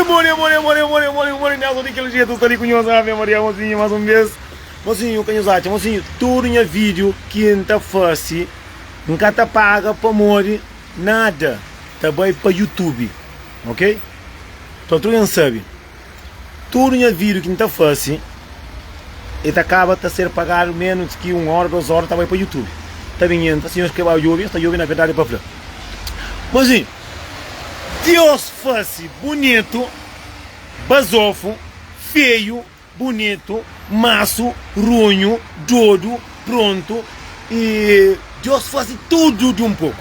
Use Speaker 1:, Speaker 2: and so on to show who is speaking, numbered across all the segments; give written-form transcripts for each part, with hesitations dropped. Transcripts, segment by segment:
Speaker 1: Boni, boni, boni, boni, boni, boni, Nelson di kel jetu sta li ku nhos, Ave Maria, mosinhu, mas un bes. Mosinhu, ka nhos atxa, mosinhu, tudu nha vídiu ki N ta fase, N ka ta paga pamodi nada ta bai pa YouTube, ok? Pa tudu algen sabe, tudu nha vídiu ki N ta fase, e ta kaba ta ser pagadu menus ki un óra, dos óra ta bai pa YouTube. Ta ben entra, si nhos krê ba djobe, nhos ta djobe na verdadi pa fla. Mosinhu, Deus fase bunitu, bazofu, feiu, bunitu, masu, runhu, dodu, prontu i Deus fase tudu di un poku.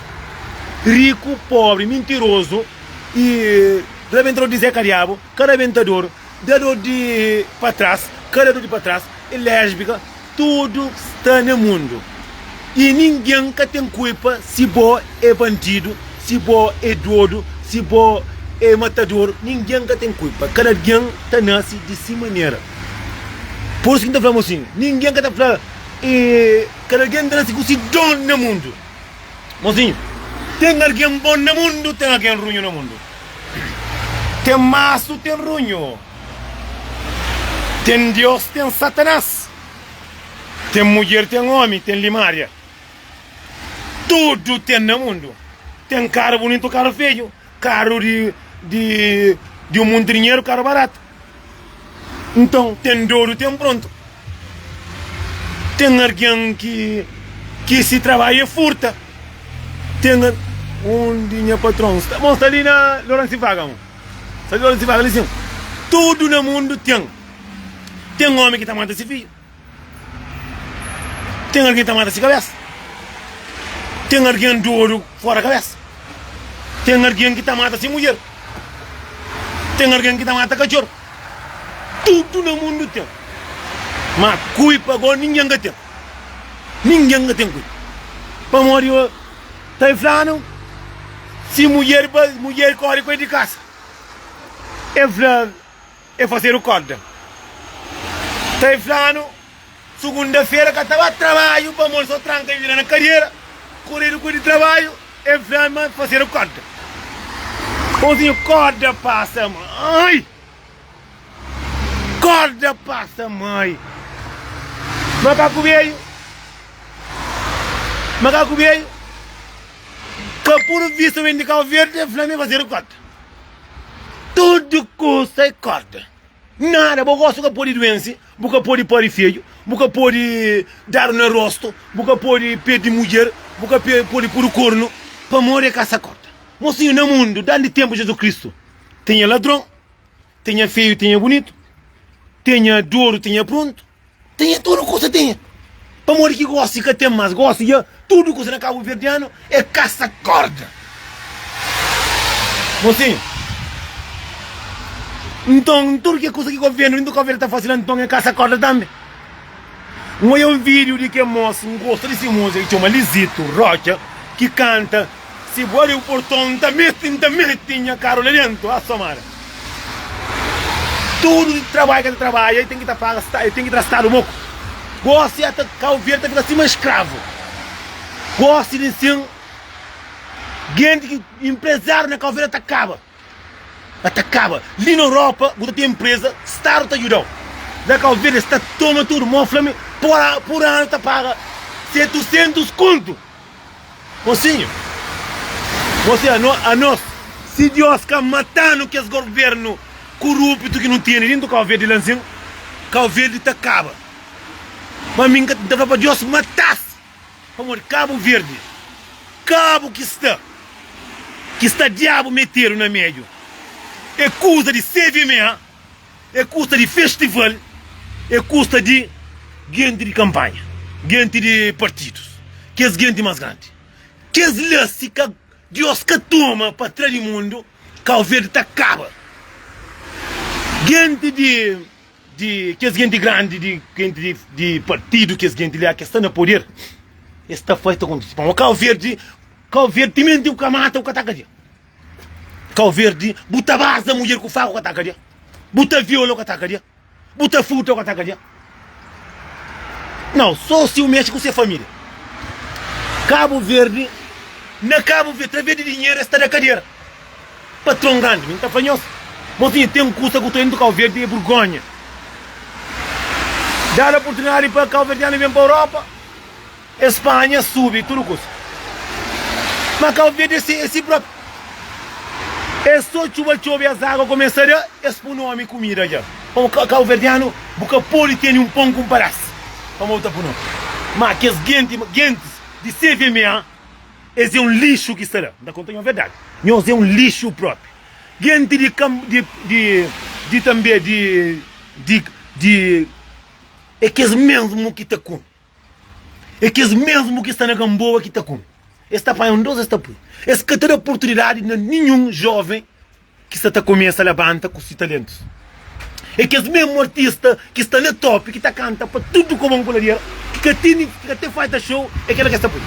Speaker 1: Riku, pobri, mintirozu i rabentador di Zé Kadiabu, ka rabentador, dador di pa tras, ka dador di pa tras, i lésbika, Tudu sta na mundu i ningen ka ten kulpa si bo é bandidu, si bo é dodu, si bo é matador, ningen ka ten kulpa. Kada algen ta nase di si manera. Pur isu ki N ta fla mosinhu, ningen ka ta fla e kada algen ta nase ku si don na mundu. Mosinhu, ten algen bon na mundu, ten algen runhu na mundu. Ten masu, ten runhu. Ten Deus, ten Satanás. Ten mudjer, ten ómi, ten limária. Tudu ten na mundu. Ten karu bunitu, karu feiu, karu di, di, di un monti dinheru, karu baratu. Nton, ten dodu, ten prontu. Ten algen ki, ki si trabadju é furta. Ten undi nha patron sta? Bon, sta li na Lorenci Vaga. Sta li Lorenci Vaga, li sin. Tudu na mundu ten. Ten omi ki ta mata si fidju. Ten algen ki ta mata si kabesa. Ten algen dodu fora kabesa. Ten algen ki ta mata si mudjer. Ten algen ki ta mata katxor. Tudu na mundu ten. Ma kulpa go ningen ka ten. Ningen ka ten kulpa. Pamodi ta fla-nu si mudjer mudjer kori ku el di kasa. El fla E fasedu korda. Ta e fla-nu, Sugunda-fera ka ta ba trabadju pamodi so tranka i bira na kadera, koredu ku di trabadju. E fla ma fasedu korda. Bonzinhu, korda pasa mai! Korda pasa mai! Makaku beju, makaku beju, ka puru vista ben di Kau Verdi, e fla ma e fasedu korda. Tudu kusa é korda. Nada, bo gosi bu ka pode duense, bu ka pode pari fidju, bu ka pode dadu na rostu, bu ka pode perde mudjer, bu ka pode pudu kornu, pamodi é kasa korda. Mosinhu, na mundu, danti tenpu Jezu Kristu, tinha ladron, tinha feiu, tinha bunitu, tinha dodu, tinha prontu. Tinha tudu kusa tinha. Pamodi ki gosi ka ten mas? Gosi dja tudu kusa na Kabu Verdianu é kasa korda. Mosinhu, nton tudu ki kusa ki governu di Kabu Verdi ta fasi la nton é kasa korda tanbe? N oia un vídiu di kel mos, N gosta di si múzika, ki txoma Lizito Rocha, ki kanta. Si bu abri bu porton, N ta mete, N ta mete nha karu la dentu. Ah, Somada. Tudu di trabadju ki el ta trabadja, el ten ki ta paga, el ten ki tra stadu moku. Gosi ata Kau Verdi ta fika sima skravu. Gosi di nsin, genti ki inprezariu na Kau Verdi ta kaba. Ta kaba. Li na Europa bu ta ten inpreza, stadu ta djudau. Na Kau Verdi es ta toma tudu. Mo fla mi, pur anu ta paga setusentus kontu. Mosinhu, mosinhu, ano, anos, si Dios ka matanu kes governu kuruptu ki nu tene dintu Kau Verdi la nsin, Kau Verdi ta kaba. Ma mi nka ta fla pa Dios matas, pamodi Kabu Verdi, kabu ki sta, ki sta diabu metedu na medu, e kuza di CVMA. É kusta di festival, é kusta di genti di kanpanha, genti di partidus, kes genti más grandi. Kes la si ka Dios ka toma pa tra di mundu, Kau Verdi ta kaba. Genti di di kes genti grandi di genti di di partidu, kes genti la ke sta na poder, es ta fai ta kontise. Pamodi Kau Verdi, Kau Verdi timenti bu ka mata bu ka ta kadia. Kau Verdi, bu ta baza mudjer ku faku ka ta kadia, bu ta viola ka ta kadia, bu ta furta ka ta kadia. Nau, so si u mexe ku se familia. Kabu Verdi, na Kabu Verdi, através di dinheru es ta da kadera. Patron grandi, mi ta fla nhos. Mosinhu, ten kusa ku ta entra Kau Verdi é burgonha. Dadu oportunidadi pa kauverdianu ben pa Europa, es panha, subi tudu kusa. Ma Kau Verdi é si, é si propi. É so txuba txobe es agua kumesa da, es pui nomi kumida dja. Pamo kauverdianu bu ka podi tene un pon ku un padas pamo bu ta pui nomi. Ma kes genti, gentis di CVMA es é un lixu ki sta la. N ta konta nho verdadi. Nhos é un lixu propi. Genti di di di di tanbe di di di é kes mesmu ki ta kume. É kes mesmu ki sta na Gamboa ki ta kume. Es ta panha un dos es ta pui. Es ka ta da oportunidadi na ninhun joven ki sta ta kumesa labanta ku si talentus. É kes mesmu artista ki sta na top ki ta kanta pa tudu kobon ku ladera ki ka tene ki ka ten faita show é kela ki es ta pui.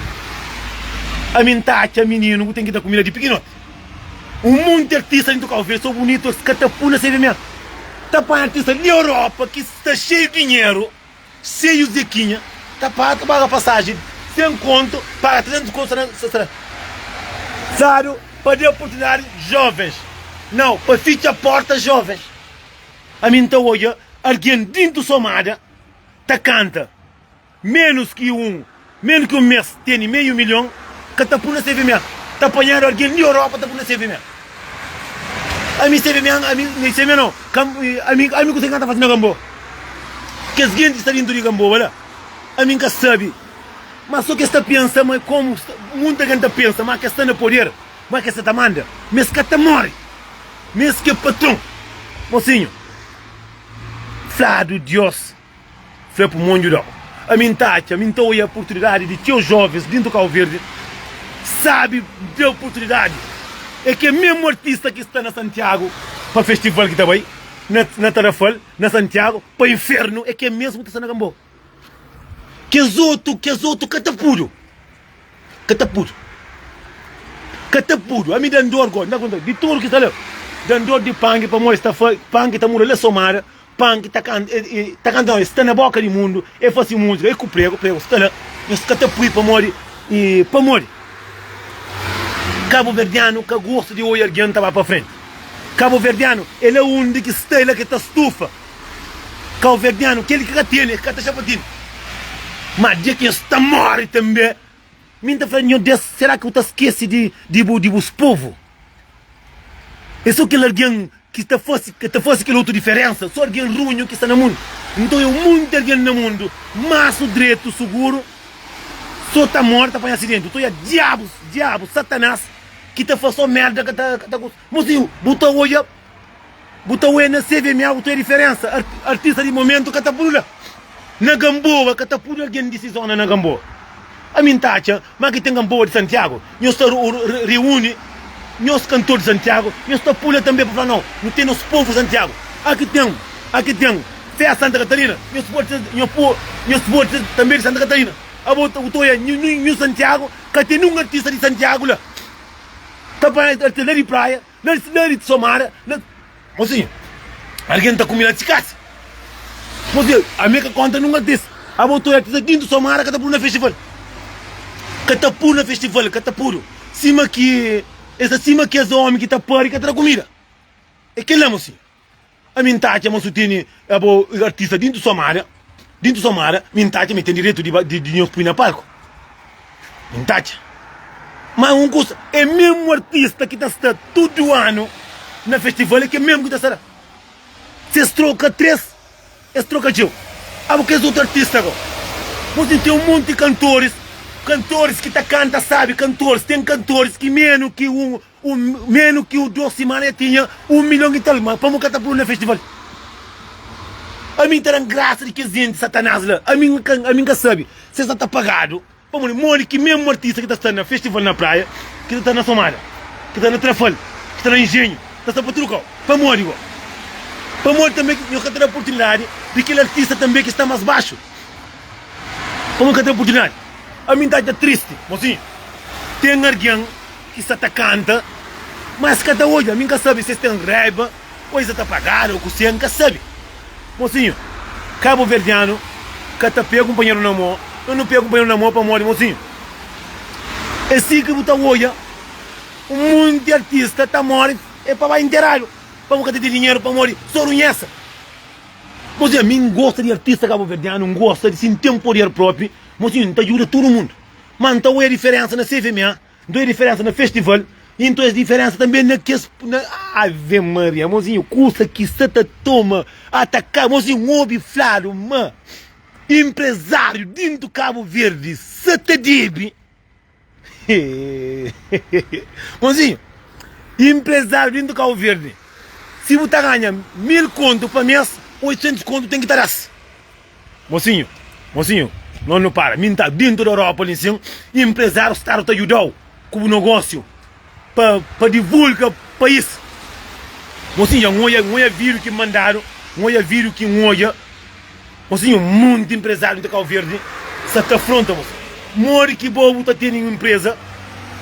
Speaker 1: Ami N ta atxa mininu ku ten ki da kumida di pikinoti. Un monti artista dentu Kau Verdi so bunitu es ka ta pui na CVMA. Ta panha artista di Europa ki sta xeiu dinheru. Xeiu Zequinha ta paga paga passagem 100 conto paga 300 conto sta Fladu pa da oportunidade jovens não pa fitxa porta jovens ami nta odja alguém dintu somada ta canta menos ki um menos ki um mês tene meio milhão ka ta pui na cvma ta panhadu alguém di Europa ta pui na cvma ami cvma ami cvma não ami ami kuse ki ka ta fasi na Gamboa. Kes genti ki sta dintu di Gamboa la, ami N ka sabe, ma so ki es ta pensa ma komu munta gen ta pensa ma kes sta na poder, ma kes sta ta manda, ma es ka ta more, ma es ki é patron. Mosinhu, fladu Dios fla pu mon djudau. Ami N ta atxa, ami N ta oia oportunidadi di txeu jovens dintu Kau Verdi sabe da oportunidadi. É ke mesmu artista ki sta na Santiagu pa festival ki ta bai na Tarrafal, Na Santiago pa inferno é ken mesmo ta sta na Gamboa. Kes otu, kes otu ka ta pudu. Ka ta pudu. Ka ta pudu. Ami dan dor go, nda konta di tudu ki sta la. Dan dor di panki pamodi sta fa, panki ta muda la somada, panki ta kanta, e, ta kanta não, sta na boka di mundu, e fasi música, e ku prego, prego sta la. Nhos ka ta pui pamodi, e, pamodi Kabuverdianu ka gosta di oia algen ta ba pa frenti. Kabuverdianu é la undi ki sta, é la ki ta stufa. Kauverdianu, kel ki ka tene, ka ta xa pa tene. Ma dia ki nhos ta more tanbe, mi N ta fla, Nhordes, sera ki bu ta skese di di bu di bus povu? É so kel algen ki ta fase ki ta fase kel otu diferensa, so algen runhu ki sta na mundu. Nton é munti algen na mundu, masu dretu, suguru, so ta more, ta panha asidenti. Nton é diabus, diabu, satanas ki ta fase so merda, ka ta ka ta Mosinhu, bu ta odja, bu ta oia na CVMA, bu ta oia diferensa. Artista di momentu ka ta pudu la. Na Gamboa ka ta pudu algen di si zona na Gamboa. Ami N ta atxa ma ki ten Gamboa di Santiagu, nhos ta reuni nhos kantor di Santiagu, nhos ta pula tanbe pa fla nau, nu ten nos povu Santiagu. Aki ten, aki ten festa Santa Katarina, nhos pode, nhos pode tanbe di Santa Katarina. Abo bu ta oia nhu Santiagu, ka ten nun artista di Santiagu la. Ta panha artista la di praia, la di Somada, la. Mosinhu, algen ta kume la di si kasa. Mosinhu, ami ka konta nun artista. Abo tu é artista dintu Somada ka ta pudu na festival. Ka ta pudu na festival, ka ta pudu. Sima ki es ta sima kes omi ki ta pari ka ta da kumida. É kela mosinhu. Ami N ta atxa ma su tene abo artista dintu Somada, dintu Somada, mi N ta atxa ma e ten direitu di ba di nhos pui na palku. Mi N ta atxa. Ma un kusa, e mesmu artista ki ta sta tudu anu na festival e ke mesmu ki ta sta la. Se es troka 3, es troka txeu. Abo kes otu artista go? Mosinhu ten un monti kantoris, kantoris ki ta kanta sabi, kantoris, ten kantoris ki menu ki un Un menu ki u dos simana e tinha un milhon i tal, ma pamo ka ta puru na festival? Ami ta dan grasa di kes jenti satanás la, ami n ka ami n ka sabi se sa ta pagadu pamodi modi ki mesmu artista ki ta sta na festival na praia, ki ta sta na somada, ki ta na trafal, ki ta na engenhu, ta sta pa tudu kau, pamodi go? Pamodi tanbe ki nhos ka ta da oportunidadi di kel artista tanbe ki sta mas baxu? Pamodi ka ta da oportunidadi? Ami n ta atxa tristi, mosinhu, ten argen. Ki sta ta kanta ma es ka ta odja mi nka sabe si es ten raiba o es ta pagadu o kuse nka sabe mosinhu kabuverdianu ka ta pega kunpanheru na mo no nu pega kunpanheru na mo pamodi mosinhu e si ki bu ta odja un monti artista ta more e pa bai interadu. Pa bu ka ta ten dinheru pamodi so runhesa. Mosinhu, ami N gosta di artista kabuverdianu, N gosta di si N ten poder propi, mosinhu, N ta djuda tudu mundu. Ma N ta oia diferensa na CFMA, N ta oia diferensa na festival, i N ta oia diferensa tanbe na kes, na, Ave Maria, mosinhu, kusa ki sa ta toma ataka, mosinhu, N obi fladu ma inprezáriu dintu Kabu Verdi sa ta debe. Mozinho, empresário dentro do Cabo Verde, se bu ta ganha 1000 conto pa mês, 800 conto tem que ta das. Mozinho, mozinho, nós não para. Mim tá dentro da Europa ali sim, empresário estado ta ajudau ku bu negócio pa pa divulga país. Mozinho, N oia, N oia vídeo ki mandadu, N oia vídeo ki N oia. Mosinhu, monti empresário di Cabo Verde sa ta afronta mosinhu. Modi ki bo bu ta tene un empresa,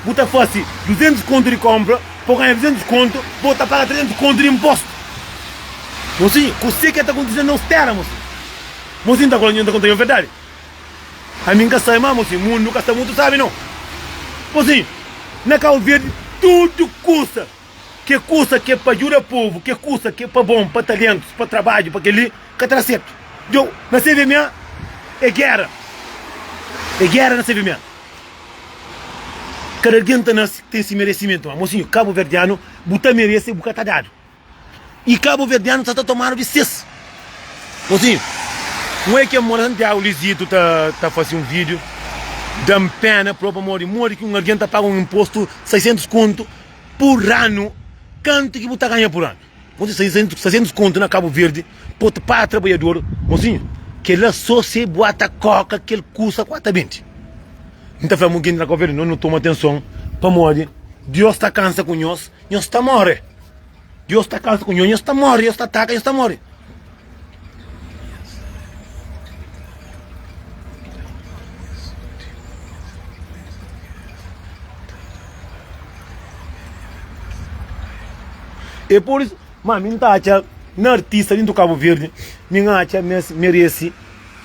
Speaker 1: bu ta fase 200 kontu di kompra, pa bu ganha 200 kontu, bo ta paga 300 kontu di impostu. Mosinhu, kuse ke ta kontise na nos tera, mosinhu? Mosinhu ta kola, nho ta konta nho verdadi. Ami N ka sabe ma, mosinhu, mundu ka sta mutu sabi, nau. Mosinhu, na Cabo Verde tudu kusa. Ke kusa ke pa djuda povu, ke kusa ke pa bon, pa talentus, pa trabadju, pa kel-li ka ta da sertu. Djo, na CVMA é gera. É gera na CVMA. Kada algen ta nase ten si meresimentu. Ma, mosinhu, kabuverdianu, bu ta merese, bu ka ta dadu. I kabuverdianu sa ta tomadu di ses. Mosinhu, un é ke mora Santiagu, Lizito ta ta fase un vídiu, da-m pena propi pamodi modi ki un algen ta paga un inpostu 600 kontu Pur anu, kantu ki bu ta ganha pur anu? Mosinhu, 600 kontu na Kabu Verdi po ta paga trabadjador. Mosinhu, kel-la so se bu ata koka kel kusa ku ata bende. N ta fla mu genti na Kabu Verdi, nos nu toma atenson pamodi Dios ta kansa ku nhos, nhos ta more. Dios ta kansa ku nhos, nhos ta more, nhos ta ataka, nhos ta more. É por isso, ma mi nta atxa na artista dintu Cabo Verde, mi n atxa ma es merece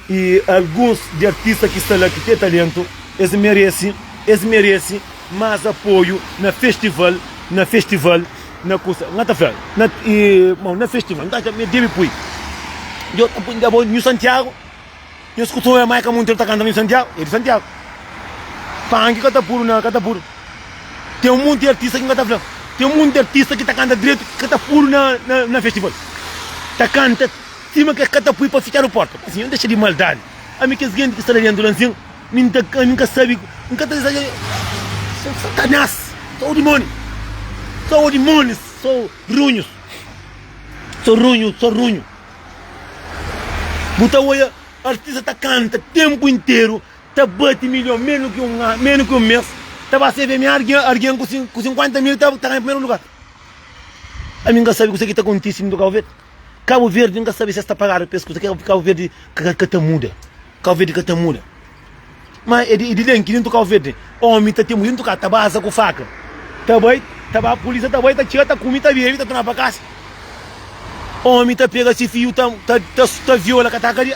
Speaker 1: e alguns di artista ki sta la ki ten talento, es merece, es merece mas apoio na festival, na festival, na kusa, n ta fla, na e, na festival, n ta atxa ma debe pui, djo ta pui, abo nhu Santiago. Nhos kustuma obi Maika Monteiro ta kanta na Santiago? É di Santiago. Panki ka ta puru na, ka ta puru. Ten un monti artista ki N ka ta fla. Ten un monti artista ki ta kanta dretu ki ka ta puru na, na, na festival. Ta kanta sima ki es ka ta pui pa fitxadu porta. Mas nhos dexa di maldadi. Ami kes genti ki sta la dentu la nsin, mi N ta, ami N ka sabi, N ka ta Sô satanás, sô dimóni, sô dimónis, sô runhus, sô runhu, sô runhu. Bu ta oia artista ta kanta tempu interu ta bati milhon menu ki un menu ki un mes ta ba CVMA argen argen ku ku 50 mil ta ta ganha primeru lugar. Ami nka sabi kuse ki ta kontisi ntu Cabo Verde. Cabo Verde nka sabi si es ta pagadu pa es kusa Cabo Verde ka ka ta muda. Cabo Verde ka ta muda. Ma é di len ki dentu Kau Verdi omi ta ten dentu ka ta baza ku faka ta bai ta ba pulisia ta bai ta txiga ta kumi ta bebi ta torna pa kasa omi ta pega si fiu ta ta ta viola ka ta kadia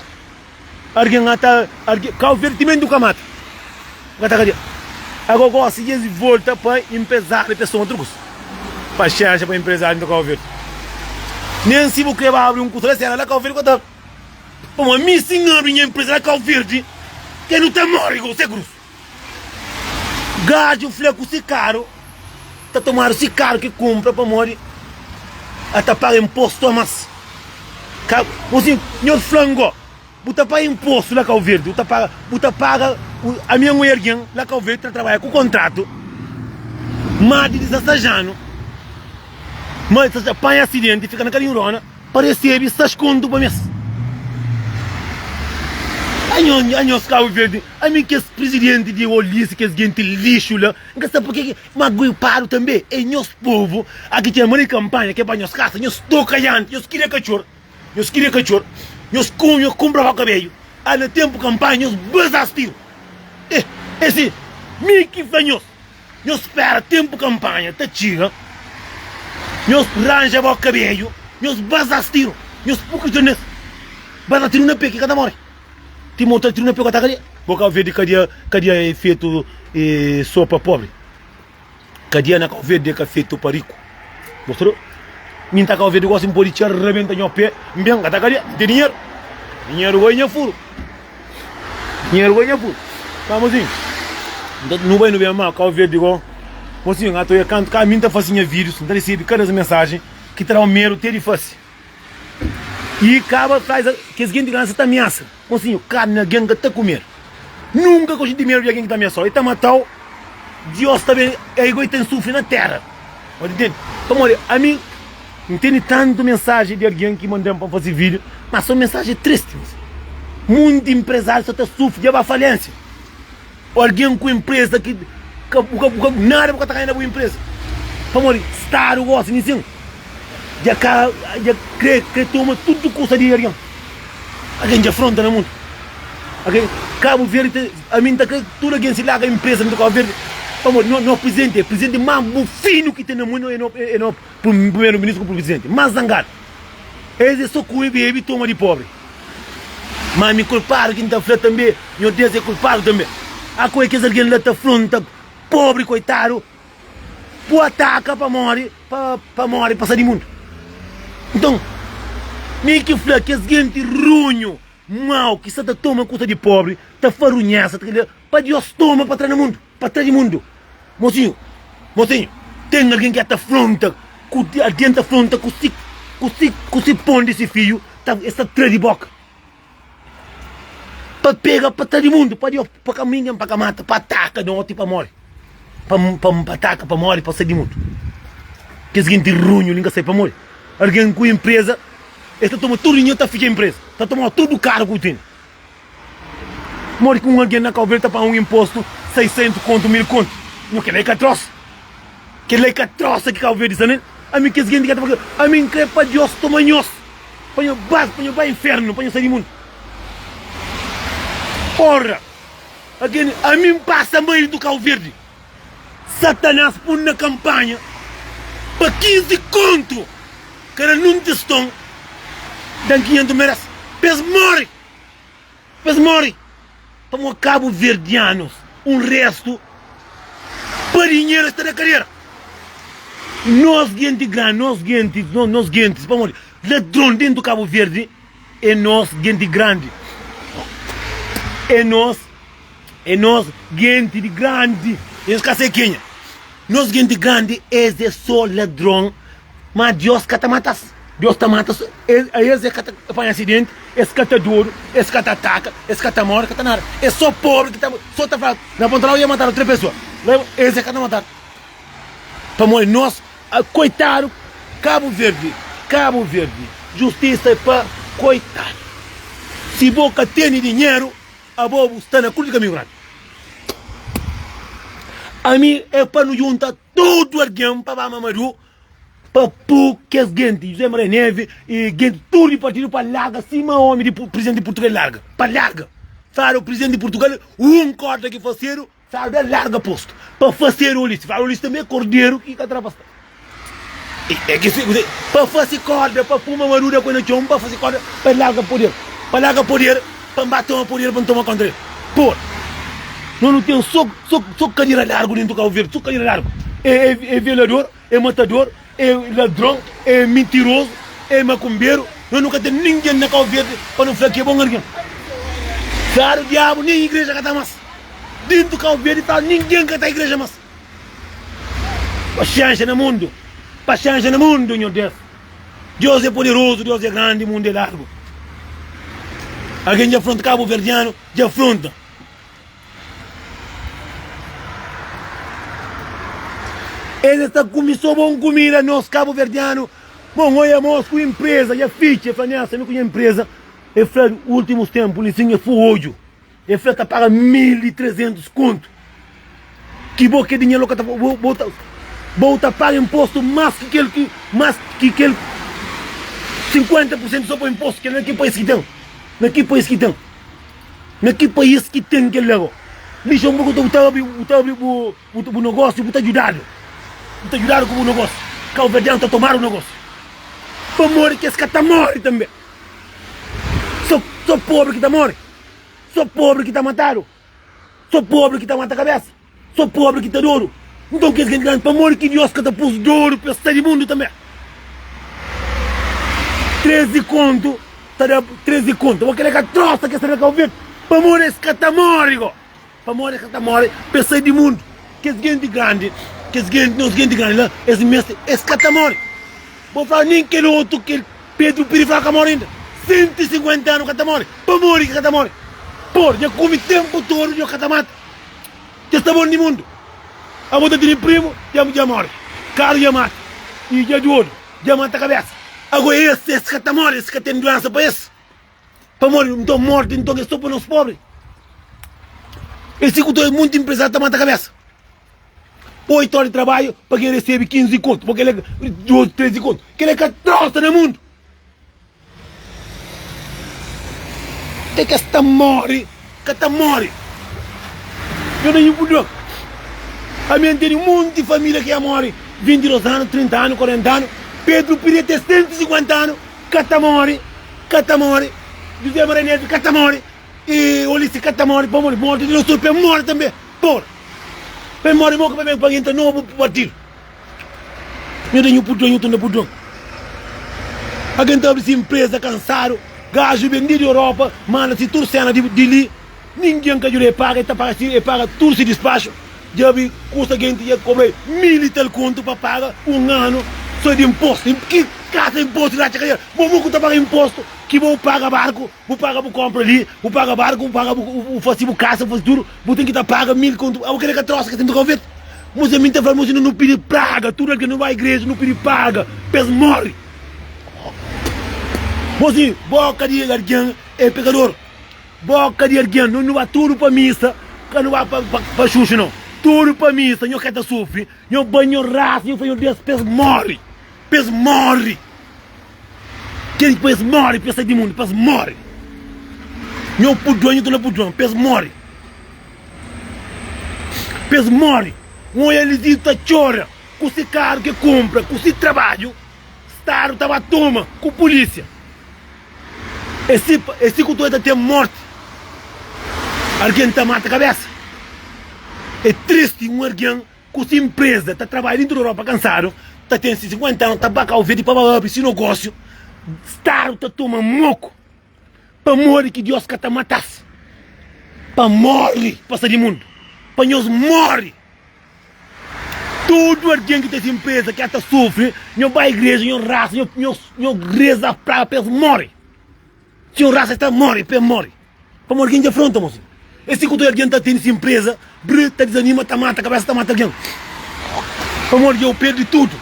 Speaker 1: argen a ta argen Kau Verdi timenti ku ka mata ka ta kadia ago gosi dja es volta pa inprezariu pa es toma otru kusa paxenxa pa inprezariu dentu Kau Verdi nen si bu kre ba abri un kusa la sera la Kau Verdi ka ta Pamodi mi si N abri nha inpresa na Kau Verdi, ke nu ta mori go se krus. Gaju fla ku si karu ta tomadu si karu ki kunpra pamodi a ta paga inpostu a mas. Ka bu si nhos fla-m go, bu ta paga inpostu la Kau Verdi, bu ta paga, bu ta paga ami N oi algen la Kau Verdi ta trabadja ku kontratu ma di 16 anu ma panha asidenti fika na kadinhu rona. Pa resebe 6 kontu pa mes. Anhos, anhos Cabo Verde, ami kes presidente di olise, kes gente lixo la, nka sabe porque ki, ma guipado tambe é nhos povo, aki txema di campanha ke pa nhos casa, nhos toca diante, nhos cria cachor, nhos cria cachor, nhos cume, nhos cumpra pa cabelo, ah na tempo campanha nhos bazas tiro, eh, esse mi ki fla nhos. Nhos spera tempu kampanha ta txiga, nhos ranja bo kabeju, nhos baza-s tiru, nhos puka txeu nes, baza tiru na pe ki ka ta more. Ti mortal tiru na pe ka ta kadia. Bo Kau Verdi kadia kadia é fetu e so pa pobri. Kadia na Kau Verdi é ka fetu pa riku. Bo sta dodu? Mi nta ka ovi di gosi N podi txia rabenta nho pé N ben ka ta kadia N ten dinheru Dinheru goi nha furu Dinheru goi nha furu Ma mozinhu Nta nu bai nu ben ma Kau Verdi go Mozinhu N ta oia kantu ka mi N ta fasi nha vídius N ta resebi kada mensajen Ki ta dau medu te di fasi I kaba fla Kes genti grandi sa ta amiasa Mozinhu Karni algen ka ta kumedu Nunka ka xinti medu di algen ki ta amiasau E ta matau Dios ta ben E goi ten sufri na tera Bo ta ntende? Pamodi ami N tene tantu mensajen di algen ki manda-m pa N fase vídiu, má son mensajen tristi. Munti enprezáriu sta ta sufri dja ba falénsia. Ô algen ku enpreza ki ka bu ka bu ka nada bu ka ta ganha na bu enpreza. Pamodi stadu gosi nisin dja ka dja kre kre toma tudu kusa di algen. Algen dja fronta na mundu. Algen Kabu Verdi ta ami N ta kre tudu algen si larga enpresa di Kabu Verdi pamodi no no prizidenti é prizidenti más mufinu ki ten na mundu é no é no Primeru ministru ku prizidenti más zangadu. Es é so kume, bebe i toma di pobri. Má mi kulpadu ki N ta fla tanbê, Nhordes é kulpadu tanbê. A koi kes algen la ta fronta pobri koitadu bu ataka pa móre, pa móre pa sa di mundu. Nton, mi ki fla kes genti runhu, mau ki sa ta toma kusa di pobri, ta farunhesa, ta kel-la, pa Dios toma pa tra na mundu. Pa tra di mundu. Mosinhu, mosinhu, ten algen ki ta fronta ku algen ta fronta ku si ku si ku si pon di si fiju ta es ta tra di boka pa pega pa tra di mundu pa Dios pa ka ningen pa ka mata pa ataka noti pa mori pa pa pa ataka pa mori pa sai di mundu kes genti runhu li nka sai pamodi algen ku empresa es ta toma tudu dinheru ta fitxa empresa ta toma tudu karu ku tene. Modi ki un algen na Kau Verdi ta paga un inpostu 600 kontu, 1000 kontu? Nho, kel-la é ka trósa. Kel-la é ka trósa ki Kau Verdi sta nel. Ami kes genti ka ta paga. Ami N krê pa Diós toma nhos, pa nho ba, pa nho ba infernu, pa nho sai di mundu. Ora, algen, ami N pasa meiu di Kau Verdi. Satanás pun na kanpanha pa 15 kontu kada nun tiston dan 500 meres pa es móre. Pa es morre pamo cabo verdianos um resto pa dinheiro es ta na cadera nos gente grande nos gente nos gentes pamodi ladron dentro cabo verde é nos gente grande é nos é nos gente de grande es ka se kenha nos gente grande es é só ladron Ma Dios ka ta mata-s. Dios ta mata es, es ka ta panha asidenti, es ka ta dodu, es ka ta ataka, es ka ta móre, ka ta nada. É sô pobri ki ta sô ta fla, Na Pontalau ia matadu três pesoa, la es é ka ta matadu. Pamodi nos, koitadu, Kabu Verdi, Kabu Verdi, justisa é pa koitadu. Si bo ka tene dinheru, abo bu sta na krus di kaminhu grandi. Ami é pa nu djunta. Tudu algen pa ba Mamadu pa pu kes genti José Maria Neve e genti tudu di partidu pa larga sima omi di presidenti di Portugal larga pa larga fladu presidenti di Portugal un korda ki fasedu fladu da larga postu pa fasedu Ulisses fladu Ulisses tambe é korderu ki ka tra pa sta e ki se kuse pa fasi korda pa pu Mamadu da koi na txon pa fasi korda pa larga poder pa larga poder Pa N ba toma poder pa N toma kontra el. Por. Nos nu ten so so so kadera largu dentu Kabu Verdi, so kadera largu. É é é violador, é matador, é ladron, é mintirozu, é makumberu. Nos nu ka ten ningen na Kabu Verdi pa nu fla ki é bon algen. Fladu diabu nen igreja ka ta mas. Dentu Kabu Verdi fladu ningen ka ta igreja mas. Paxénxa na mundu, paxénxa na mundu, Nhor Deus. Deus é poderoso, Deus é grande, mundo é largo. Alguém dja afronta Cabo Verdiano, dja afronta. Eles está come só bom comida, nós Cabo Verdiano. Bom, olha, nós com empresa, já ficha, fala, nessa, me com empresa. Ele fala, últimos tempos, lisinha, foi hoje. El fla ta paga 1300 kontu ki bo ke dinheru ka ta bo bo ta bo ta paga impostu mas ki kel ki mas ki kel 50 por sentu so pa impostu kel na ki pais ki ten na ki pais ki ten na ki pais ki ten kel la bo Luxemburgo bu ta abri bu ta abri bu bu nogosiu bu ta djudadu bu ta djudadu ku bu nogosiu Kabuverdianu ta tomadu nogosiu pamodi ki es ka ta mori tanbe so so pobri ki ta mori. So pobri ki ta matadu, so pobri ki ta mata kabesa, so pobri ki ta dodu. Nton kes genti grandi, pamodi ki Dios ka ta pus dodu pa es sta di mundu tanbe? 13 kontu ta da 13 kontu. Bo kel-la ka trosa ki es ta da Cabo Verde. Pamodi es ka ta móre go. Pamodi es ka ta móre pa es sai di mundu. Kes genti grandi, kes genti, nos genti grandi la, es meste, es ka ta móre. Bo fla nen kel otu, kel Pedru Piri fla ka móre inda. 150 anu ka ta móre. Pamodi ki ka ta móre? Por, dja kume tenpu todo, dja ka ta mata. Dja sta bon di mundu. Abo ta tene primu, dja dja móre. Karu dja mata. I dja dodu, dja mata kabesa. Ago es, es ka ta móre, es ka ten duensa pa es. Pamodi nton morti nton é so pa nos pobri? É si ku ta munti empresário ta mata kabesa. 8 ora di trabadju pa ken resebe 15 kontu, pa kel 12, 13 kontu. Kel é ka trosa na mundu. Te kes ta more, ka ta more. Yo na inpudon. Ami N tene munti família ki ya more 22 anu, 30 anu, 40 anu. Pedro Pires ten 150 anu. Ka ta móre, ka ta móre José Maria Neves ka ta móre E Ulisses ka ta móre Pamodi morti di nos tudu pa el móre tanbe Por pa el móre moka pa ben pa entra nobu partidu Nhu da nhu purdon nhu torna purdon Algen ta abri si inpreza kansadu Gaju ben di di Europa manda si tudu sena di di li Ningen ka djuda e paga e ta paga si e paga tudu si dispaxu Dja bi kusta genti dja kobra mil i tal kontu pa paga un anu so di impostu. Ki kasa impostu ki atxa ka dja? Bo mo ku ta paga impostu ki bo paga barku, bu paga bu kompra li, bu paga barku, bu paga bu fasi bu kasa, bu fasi tudu, bu ten ki ta paga mil kontu. Abo kila ka trosa ki ten ka fetu. Mos ami ta fla mos no pidi praga, tudu algen no bai igreja no pidi paga pa es mori. Mos boka di algen e pekador. Boka di algen, nu ba tudu pa misa, ka nu ba pa xuxu nau, tudu pa misa, nho ka ta sufri, nho bai nho rasa, nho fla nho Deus pa es mori, pa es mori, kel pa es mori, pa es sai di mundu, pa es mori, nho purdua, nho torna purdua, pa es mori, pa es mori, N oja Lizito ta txora ku si karu ki kunpra, ku si trabadju, stadu ta ba toma ku pulisia. É si, é si ku ta ten morti. Algen ta mata kabesa. É tristi un algen ku si inpreza ta trabadja dintu di Europa kansadu, ta ten si 50 anu ta ba Kau Verdi pa ba abri si nogósiu, stadu ta toma moku. Pamodi ki Dios ka ta mata-s? Pa móre, pa sta di mundu, pa nhos móre. Tudu algen ki ten si inpreza ki ta sufri, nho bai igreja, nho rasa, nho, nho, nho reza pra pa es móre. Si nho rasa es ta móre, pa es móre. Pamodi algen dja fronta, mosinhu. É si ku tudu algen ta tene si inpreza, bri, ta dizanima, ta mata kabesa, ta mata algen. Pamodi dja bu perdi tudu.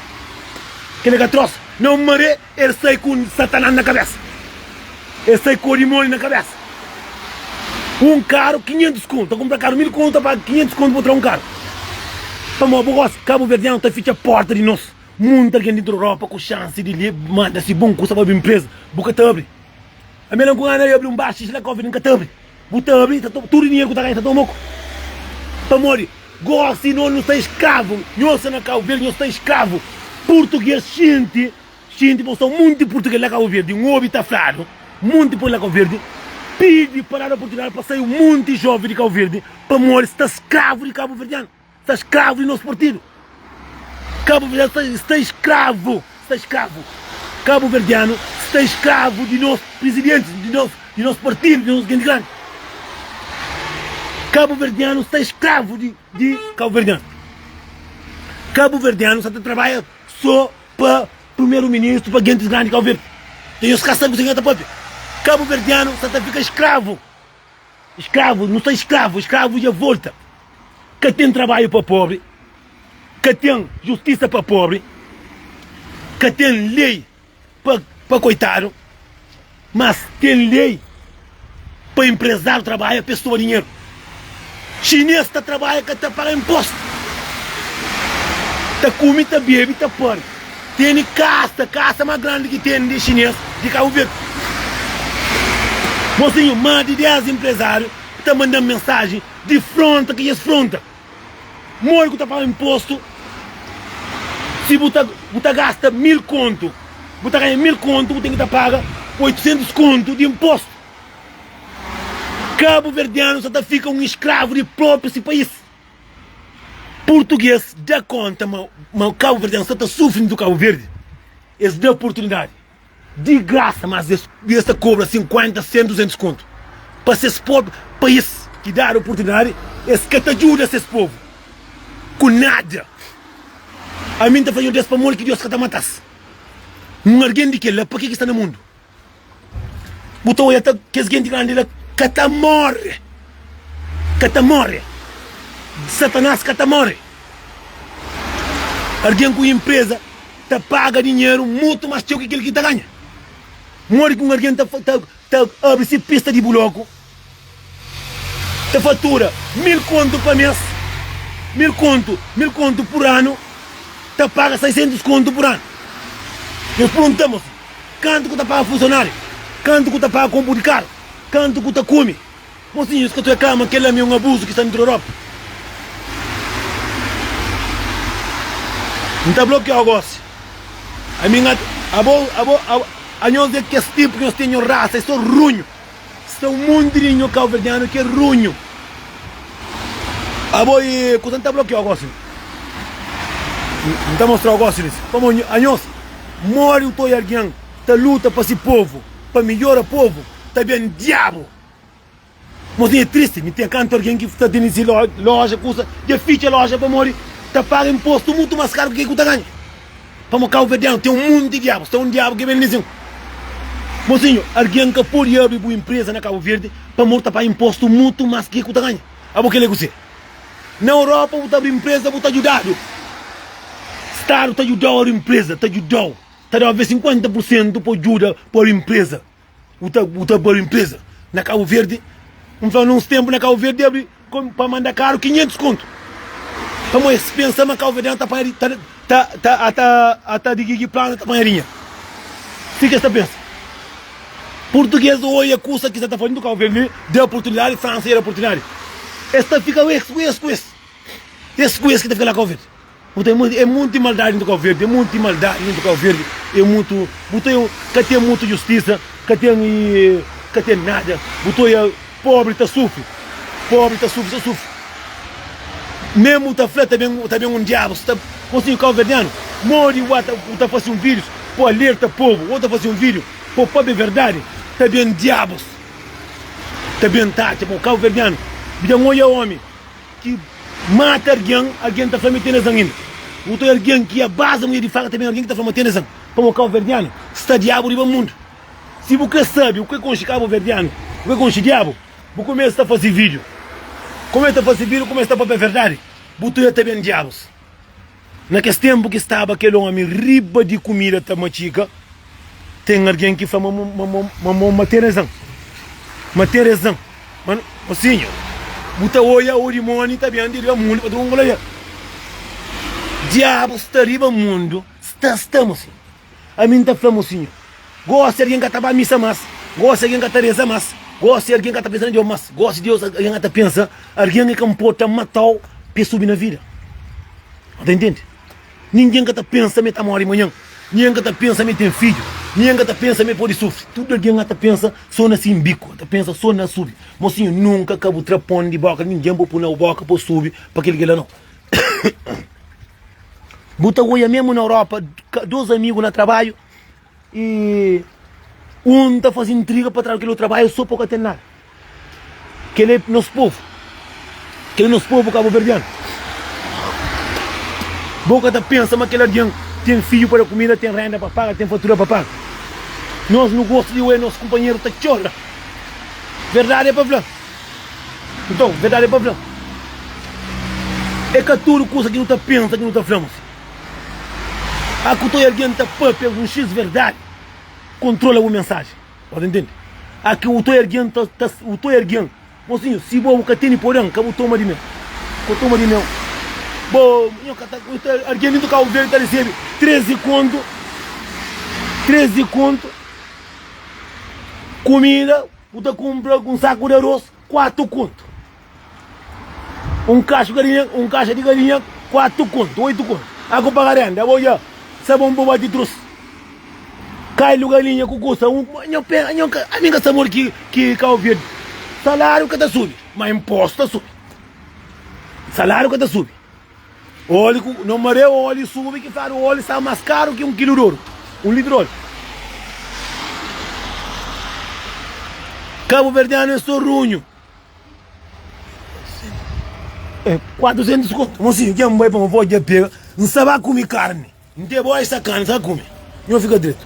Speaker 1: Kel-li ka trosa. Na un maré, El sai ku Satanás na kabésa. El sai ku dimóni na kabésa. Un karu, 500 kontu. Ta kunpra karu 1000 kontu, ta paga 500 kontu pa tra un karu. Pamodi bo gosi, kabuverdianu ta fitxa porta di nos. Munti algen dintu di Europa ku xansi di li manda si bon kusa pa abri npresa, bu ka ta abri. Ami la ku gana di abri un bar xixi la Kau Verdi, N ka ta abri. Bu ta abri, ta tudu dinheru ku ta ganha ta toma ku. Pamodi gosi nos nu sta eskravu, nhos sta na Kau Verdi, nhos sta eskravu. Purtuges xinti Xinti pa sta munti purtuges la Kau Verdi, N obi ta fladu munti poi la Kau Verdi, pidi pa dadu oportunidadi pa sai munti joven di Kau Verdi pamodi sta skravu di kabuverdianu, sta skravu di nos partidu. Kabuverdianu sta sta skravu, sta skravu. Kabuverdianu sta skravu di nos prizidentis, di nos di nos partidu, di nos genti grandi. Kabuverdianu sta skravu di di kabuverdianu. Kabuverdianu sta ta trabadja so Pa primeru ministru, pa gentis grandi di Kabu Verdi. Dja nhos ka sabe kuzê ki nha ta papia. Kabuverdianu sa ta fika skravu. Skravu, nu sta skravu, skravu dja volta. Ka ten trabadju pa pobri, ka ten justisa pa pobri, ka ten lei pa pa koitadu. Mas ten lei pa empresário trabalha pa es toma dinheiro. Chinês ta trabalha ka ta paga imposto. Ta kume, ta bebe, ta pari. Tene kasa, kasa mais grande ki tene de chinês de Cabo Verde. Mocinho, mais de 10 empresário ta mandam mensagem de fronta ki es fronta. Modi ku ta paga impostu si bu ta bu ta gasta 1000 kontu, bu ta ganha 1000 kontu, bu ten ki ta paga 800 kontu di impostu. Kabuverdianu sa ta fika un iskravu di propriu si pais. Purtuges da konta ma ma kabuverdianu sa ta sufri dintu Kabu Verdi, es da oportunidadi. Di grasa, mas es es ta kobra 50, 100, 200 kontu pa ses pobu pais ki dadu oportunidadi es ka ta djuda ses povu ku nada. Ami N ta fla nhos pamodi ki Deus ka ta mata-s. Un algen di kel-la, pa ke ki sta na mundu? Bu ta odja ta kes genti grandi la ka ta more, ka ta more. Satanás ka ta more. Algen ku inpreza ta paga dinheru mutu más txeu ki kel ki ta ganha. Modi ki un algen ta ta ta abri si pista di buloku, ta fatura 1000 kontu pa mês, 1000 kontu, 1000 kontu pur anu, ta paga 600 kontu pur anu. Nhos pergunta-m si, kantu ku ta paga funsionáriu? Kantu ku ta paga konpu di karu? Kantu ku ta kume? Mosinhus ka ta reklama kel-la ma é un abuzu ki sta dentru di Europa. N ta blokiau gosi. Ami N abo, abo, abo, anhos é kes tipu ki nhos ten nho rasa é so runhu. Sta un monti di nho kauverdianu ki é runhu. Abo e kusa N ta blokiau gosi. N ta mostrau gosi lis. Pamo anhos modi u ta oja algen ta luta pa si povu, pa midjora povu, ta ben diabu. Mosinha é tristi, mi ten kantu algen ki sta tene si loja kusa dja fitxa loja pamodi ta paga impostu mutu mas karu ki ke ku ta ganha. Pamodi kauverdianu ten un munti diabus, ten un diabu ki ben lisin. Mosinhu, algen ka podi abri bu impreza na Kabu Verdi pamodi ta paga impostu mutu mas ki ke ku ta ganha. Abo kila é kuse? Na Europa bu ta abri impreza bu ta djudadu. Stadu ta djudau abri impreza, ta djudau, ta dau 50 pur sentu pa djuda pa abri impreza. Bu ta bu ta abri empresa na Cabo Verde? N fla na uns tempu na Cabo Verde abri pa manda karu 500 kontu. Pamodi es pensa ma Cabo Verdeanu ta panha ta ta ta ata ata di gigi plana ta panha dinheru. Si ki es ta pensa. Português oia kusa ki sa ta faze dentu Cabo Verde li, da oportunidadi, França da oportunidadi. Es ta fika es ku es ku es. Es ku es ki ta fika la Cabo Verde. Bu tem é munti maldadi dentro Cabo Verde, é munti maldadi dentro Cabo Verde, é muito, bu tem ka tem muito justiça, ka tem ka tem nada, bu ta oia pobre ta sufri, pobre ta sufri, ta sufri. Mesmo ta fla ta bem ta bem um diabo, sta mocinho cabo verdiano, modi bu ta bu ta fasi um vídeo pa alerta povo, ou ta fasi um vídeo pa papia verdade, ta bem diabos, ta bem ta atxa pa cabo verdiano, bu dja oia homi. Ki mata algen, algen ta fla ma el ten razan inda. Bu ta oja algen ki abaza mudjer di faka, ta ben algen ki ta fla ma el ten razan. Pamodi kauverdianu sta diabu riba mundu. Si bu kre sabe u kre konxe kabuverdianu, bu kre konxe diabu, bu kumesa ta fase video. Kumesa ta fase video, kumesa ta papia verdadi, bu ta oja ta ben diabus. Na kes ténpu ki staba kel ómi riba di kumida ta matxika, ten algen ki fla ma ma ma ten rezan, ma ten rezan. Ma mosinhu, bu ta oia o dimóni ta ben di riba mundu pa tudu un Diabu sta riba mundu, sta sta mosinhu. Ami N ta fla mosinhu, gósi algen ka ta ba misa más, gósi algen ka ta reza más, gósi algen ka ta pensa na Deus más, gósi Deus algen ka ta pensa, algen é ka nporta matau pa e subi na vida. Bu ta intende? Ningen ka ta pensa ma e ta móre manhan, ningen ka ta pensa ma e ten fidju, ningen ka ta pensa ma e pode sufri. Tudu algen ka ta pensa so na sin biku, ta pensa so na subi. Mosinhu, nunka ka bu tra pon di boka di ningen pa bu pui na bu boka pa bu subi pa kel ki la nau. Bu ta oia mesmu na Europa dos amigu na trabadju i un ta faze intriga pa tradu kel otu trabadju so pa ka ten nada. Kel é nos povu. Kel é nos povu kabuverdianu. Bo ka ta pensa ma kel algen ten fidju pa da kumida, ten renda pa paga, ten fatura pa paga. Nos nu gosta di oia nos kunpanheru ta txora. Verdadi é pa fla. Nton, verdadi é pa fla, é ka tudu kusa ki nu ta pensa ki nu ta fla, mosi. A ku toi algen ta papia un xis verdadi, kontrola bu mensajen. Bo ta intende? A ki u toi algen ta, ta, u toi algen, mosinhu, si bo bu ka tene poden, ka bu toma di meu. Ka toma di meu. Bo, nho ka ta, algen dintu Kabu Verdi ta resebe 13 kontu, 13 kontu, kumida, Bu ta kunpra un saku di aros, kuatu kontu. Un kaxu galinha, un kaxa di galinha, kuatu kontu, oitu kontu. A ku paga renda, abo dja sabon bu bati trus. Kailu galinha ku kusa, un, nho pe, nho ka, ami ka sabor ki ki Kau Verdi. Salariu ka ta subi, ma impostu ta subi. Salariu ka ta subi. Oli ku no maré oli subi ki fladu oli sta mas karu ki un kilu di oru, un litru di oli. Kabuverdianu é so runhu. É 400 kontu. Mosinhu, dja N bai pa un vó dja pega. N sa ba kume karni. N te boi sa karni, sa kume. Nho fika dretu.